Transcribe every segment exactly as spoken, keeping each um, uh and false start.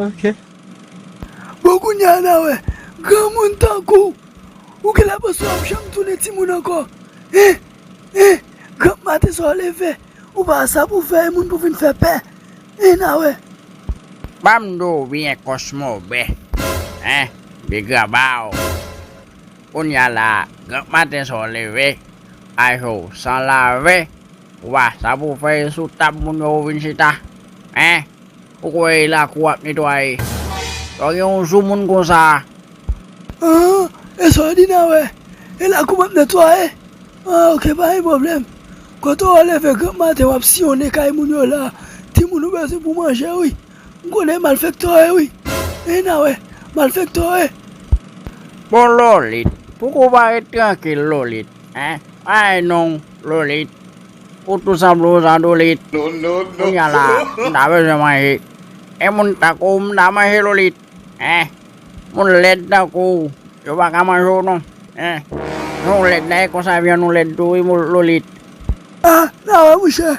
Ok. Bon, kounye a n a wè, granmoun tankou w, ou genlè panse w ap janm tounen timoun ankò? Hein? Hein? Granm maten sa w leve, ou pa sa pou fè moun pou vin fè pè. Hein, n a wè. Ban m di w byen, Kòsmo bè. Hein? Bigra ba w. Kounye a la, granm maten sa w leve, aje w san lave, ou pa sa pou fè sou tab moun yo ou vin chita. Hein? Ou kwè e lakou w ap netwaye? Sa w gen yon jou moun konsa. Ah, e sa w di n a wè? E lakou m ap netwaye? Ah, ok, pa gen pwoblèm. Kote w leve granm maten w ap siyonnen kay moun yo la, timoun ou bezwen pou manje wi. M konnen malfektè w ye wi. E n a wè, malfektè w ye. Bon, Lolit, pouki w pa ret trankil, Lolit? Hein? Ay non, Lolit. Ou tou sanble yon zandolit. Kounye a la, m ta bezwen manje. E moun tankou w m ta manje, Lolit. Hein? Moun lèd tankou w, yo pa ka manje w non. Hein? Jan w lèd la, e konsa vyann ou lèd tou wi, Lolit. Ah, n a wè, monchè.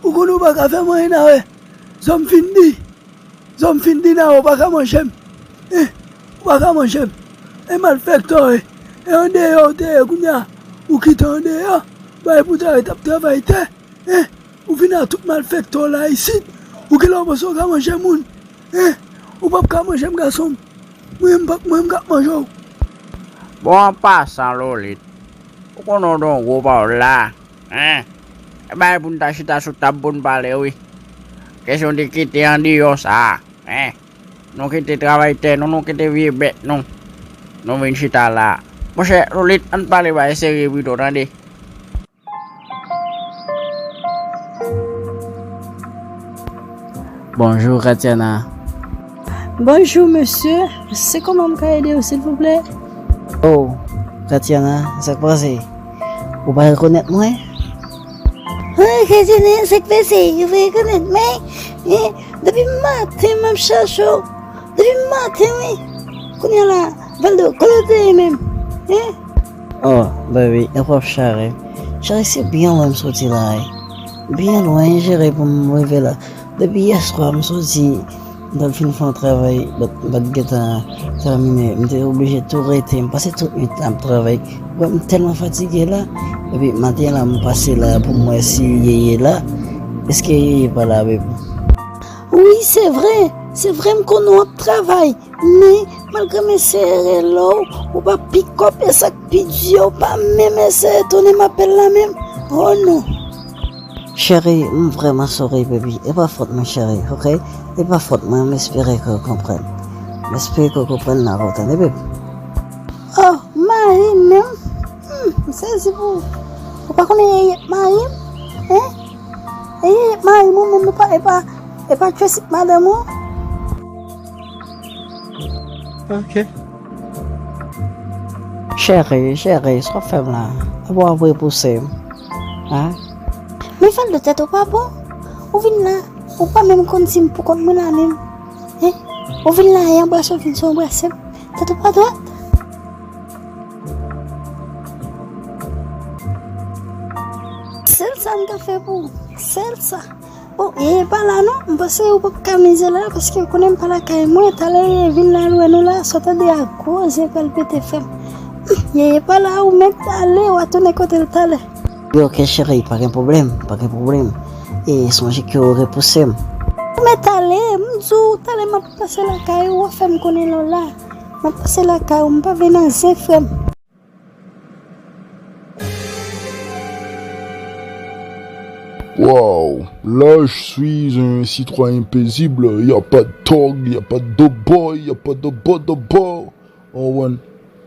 Ou konnen w pa ka fè m anyen, n a wè. Zòm fin di. Zòm fin di n a wè, ou pa ka manje m. Hein? Ou pa ka manje m. E malfektè w ye. E andeyò w te ye kounye a. Ou kite andeyò. Bay pou travay, t ap travay tè. Hein? Ou vin ak tout malfektè w la isit. Ou genlè w panse w ka manje moun. Hein? Ou p ap ka manje m, gason m. Mwen menm, m p ap, mwen menm, m k ap manje w. Bon, an pasan, Lolit, ou konnen w gen yon gwo pawòl la. Hein? E bay pou n ta chita sou tab pou n pale wi. Kesyon de kite andeyò sa a. Hein? Nou kite travay tè nou, nou kite vye bèt nou. Nou vin chita la. Monchè, Lolit, ann pale bagay serye pito, tande. Bonjou, Katiana. Bonjou, mesye. Se kòman m ka ede w, silvouplè? Oh, Katiana, sa k pase? Ou pa rekonèt mwen? Oh, Katiana, sa k pase? Ou pa rekonèt mwen? Eh, depi maten, m ap chache w. Depi maten, wi. Kounye a la, Valdo, kote w te ye menm? Hein? Oh, baby, e p ap chare. Chare, se byen lwen m soti la, wi. Byen lwen, jere pou m rive la. Depi yèswa, m soti, m t al fin fè yon travay, but m pa t gentan tèmine. M te oblije tou rete. M pase tout nwit la ap travay. Wè, m tèlman fatige la. Epi maten la, m pase la pou m wè si Yeye la. Èske Yeye pa la, baby? Wi, se vre. Se vre, m konnen w ap travay. Men, malgre m eseye rele w, ou pa pikòp, e sa k pi di, ou pa menm eseye tounen m apèl la menm. Oh non. Cheri, m vrèman sori, baby. E pa fòt mwen, cheri, ok? E pa fòt mwen, m espere ke w konprann. M espere ke w konprann nan kontan, baby. Oh, mari m menm? Hmm, m sezi pou ou. Ou pa konnen Yeye mari m? Hein? Yeye mari m ou menm, e pa, e pa, e pa Tracy madanm ou? Ok. Cheri, cheri, sa w ap fè m la? Apa w ap repouse m? Hein? Men Valdo, tèt ou pa bon? Ou vin la, ou pa menm konn si m poukont mwen la menm. Hein? Ou vin la, e anbrase w vin sou anbrase m. Tèt ou pa dwat? Sèl sa m ka fè pou ou. Sèl sa. Oh, Yeye pa la non. M panse ou p ap ka mize la, paske ou konnen m pa lakay mwen. Talè Yeye vin la lwen nou la, sa w tande a gwo zen pral pete, frè m. Yeye pa la, ou mèt ale, w a tounen kote l talè. Wi, ok, cheri, pa gen pwoblèm, pa gen pwoblèm. E sonje ke w repouse m. Ou mèt ale, m di w, talè m ap pase lakay ou, w a fè m konnen lè w la. M ap pase lakay ou, m pa vle nan zen, frè m. Waw, là je suis un citoyen paisible, y a pas de thug, y a pas de dope boy, y a pas de bo dope boy. Ou konprann?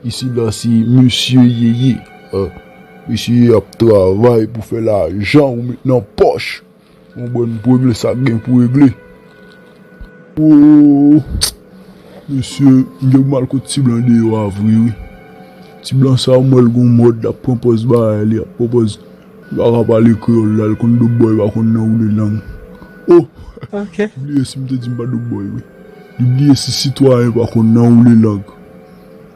Isi la se mesye Yeye. Ah, mesye Yeye ap travay pou fè lajan ou met nan pòch. Ou konprann, pou regle sa k gen pou regle. Oh, mesye, m gen pou m al kot ti blan deyò a vre wi. Ti blan sa, m wè l gon mòd, l ap pran pòz bagay, li ap pran pòz. Li pa ka pale kreyòl la, li konn dope boy, pa konn nan woule lang. Oh! Ok. Li bliye si m te di m pa dope boy wi. Li bliye si sitwayen pa konn nan woule lang.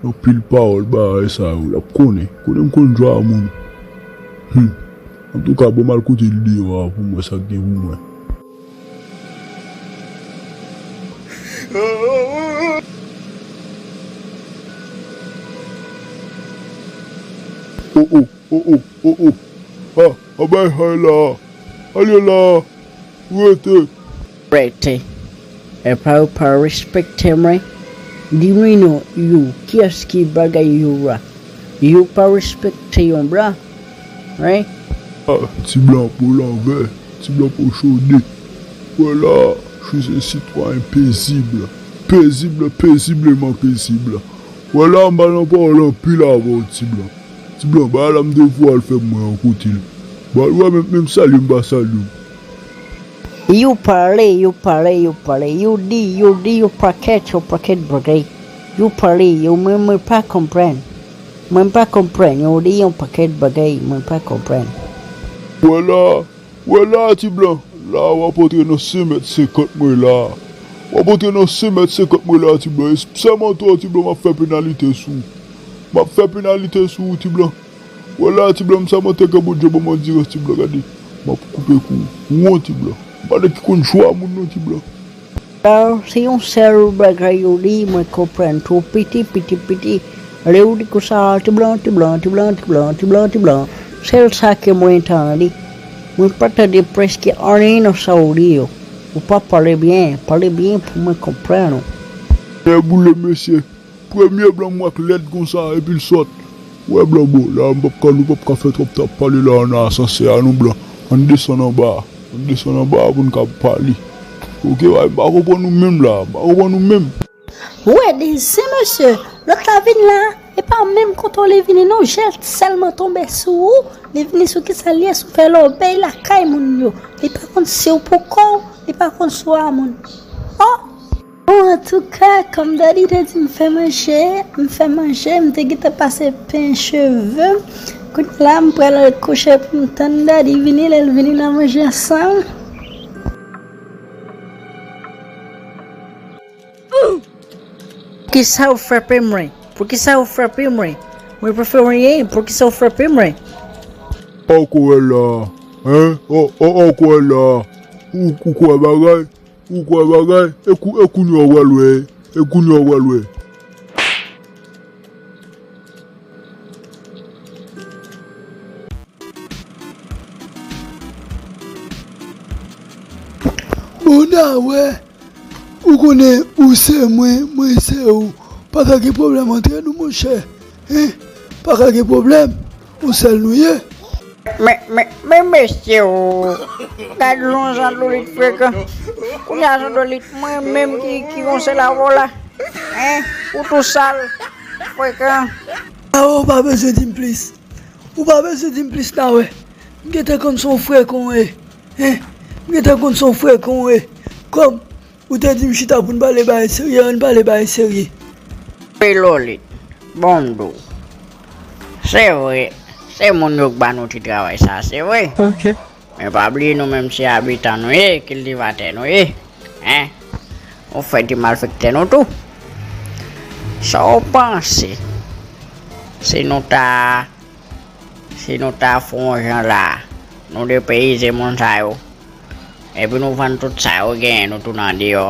Anpil pawòl bagay sa yo, l ap konnen. Konnen m konn jwa a moun. Hmm. Antouka, ban m al kote l deyò a pou m wè sa k gen pou mwen. Oh, oh, oh, oh, oh, oh. Ah, ah, bay hay la. Ale la. Rete. Rete. Epa yo pa respekte mwen. Di mwen non, yo, kiyès ki bagay yo la? Yo pa respekte yon blan, wi. Ah, ti blan po lanvè, ti blan po chode. Wè la, je suis un citoyen paisible. Paisible, paisiblement paisible. Wè la, m pa nan pawòl anpil avè w, ti blan. Ti blan, bagay la m te voye al fè mwen an kote l. Ba, wè, menm, menm salye m pa salye w. Yo pale, yo pale, yo pale, yo di, yo di, yo pakèt, yo pakèt bagay. Yo pale, yo, mwen, mwen pa konprann. Mwen pa konprann, yo di yon pakèt bagay, mwen pa konprann. Wè la, wè la, ti blan, la w ap antre nan senk mèt senkant mwen la. W ap antre nan senk mèt senkant mwen la, ti blan. E sèmante w, ti blan, m ap fè penalite sou ou. M ap fè penalite sou ou, ti blan. Wè la, ti blan, m sèmante ke Bondye ban m andirans, ti blan, gade. M ap koupe kou ou, ti blan. M pa nèg ki konn chwa moun non, ti blan. Sa se yon sèl bagay yo di, mwen konprann tou piti, piti, piti. Lè yo di konsa, ti blan, ti blan, ti blan, ti blan, ti blan, ti blan. Sèl sa ke mwen tande. Mwen pa tande prèske anyen nan sa yo di yo. Ou pa pale byen, pale byen pou mwen konprann ou. Nèboule, mesye. Premye blan m wè k lèd konsa, epi l sòt. Wè blan bon, la m p ap ka, nou p ap ka fè twòp t ap pale la nan asansè a non blan. Ann desann anba a. Ann desann anba a pou n ka pale. Oke, m pa konprann nou menm la, m pa konprann nou menm. Wè de zen mesye, lòt la vin la, e pa menm kote w li vini non, jèl sèlman tonbe sou ou, li vini sou kisa l ye, sou fè lòbèy lakay moun yo. Li pa konn si w pou kò w, li pa konn si w a moun. Oh! Bon, antouka, kòm Daddy te di m fè manje, m fè manje, m te gentan pase pen cheve m. Kounye la, m pral al kouche pou m tann Daddy vini, lè l vini n a manje ansanm. Poukisa ou frape mwen? Poukisa ou frape mwen? Mwen pa fè anyen, poukisa ou frape mwen? Ankò wè la, hein? Oh, oh, ankò wè la. Ou, ou kwè bagay? Ou kwè bagay? E kou, e kounye a w pral wè. E kounye a w pral wè. Bon, n a wè. Ou konnen, ou se mwen, mwen se ou. Pa ka gen pwoblèm antre nou, monchè. Hein? Pa ka gen pwoblèm. Yon sèl nou ye. Men, men, men mesye o, gad jan Zandolit frekan. Kounye a Zandolit, mwen menm ki, ki yon sèl avè w la. Hein? Ou tou sal, frekan. A, ou pa bezwen di m plis. Ou pa bezwen di m plis, n a wè. M gentan konn se yon frekan w ye. Hein? M gentan konn se yon frekan w ye. Kòm ou te di m chita pou n pale bagay serye, ann pale bagay serye. Wi Lolit, bon m di w. Se vre, se moun yo k ba nou ti travay sa, se vre. Ok. Men pa bliye nou menm se abitan nou ye, kiltivatè nou ye. Hein? Ou fè ti malfektè nou tou. Sa w panse? Si nou ta, si nou ta fè yon jan la, nou depeyize moun sa yo. Epi nou vann tout sa yo genyen, nou tounen andeyò.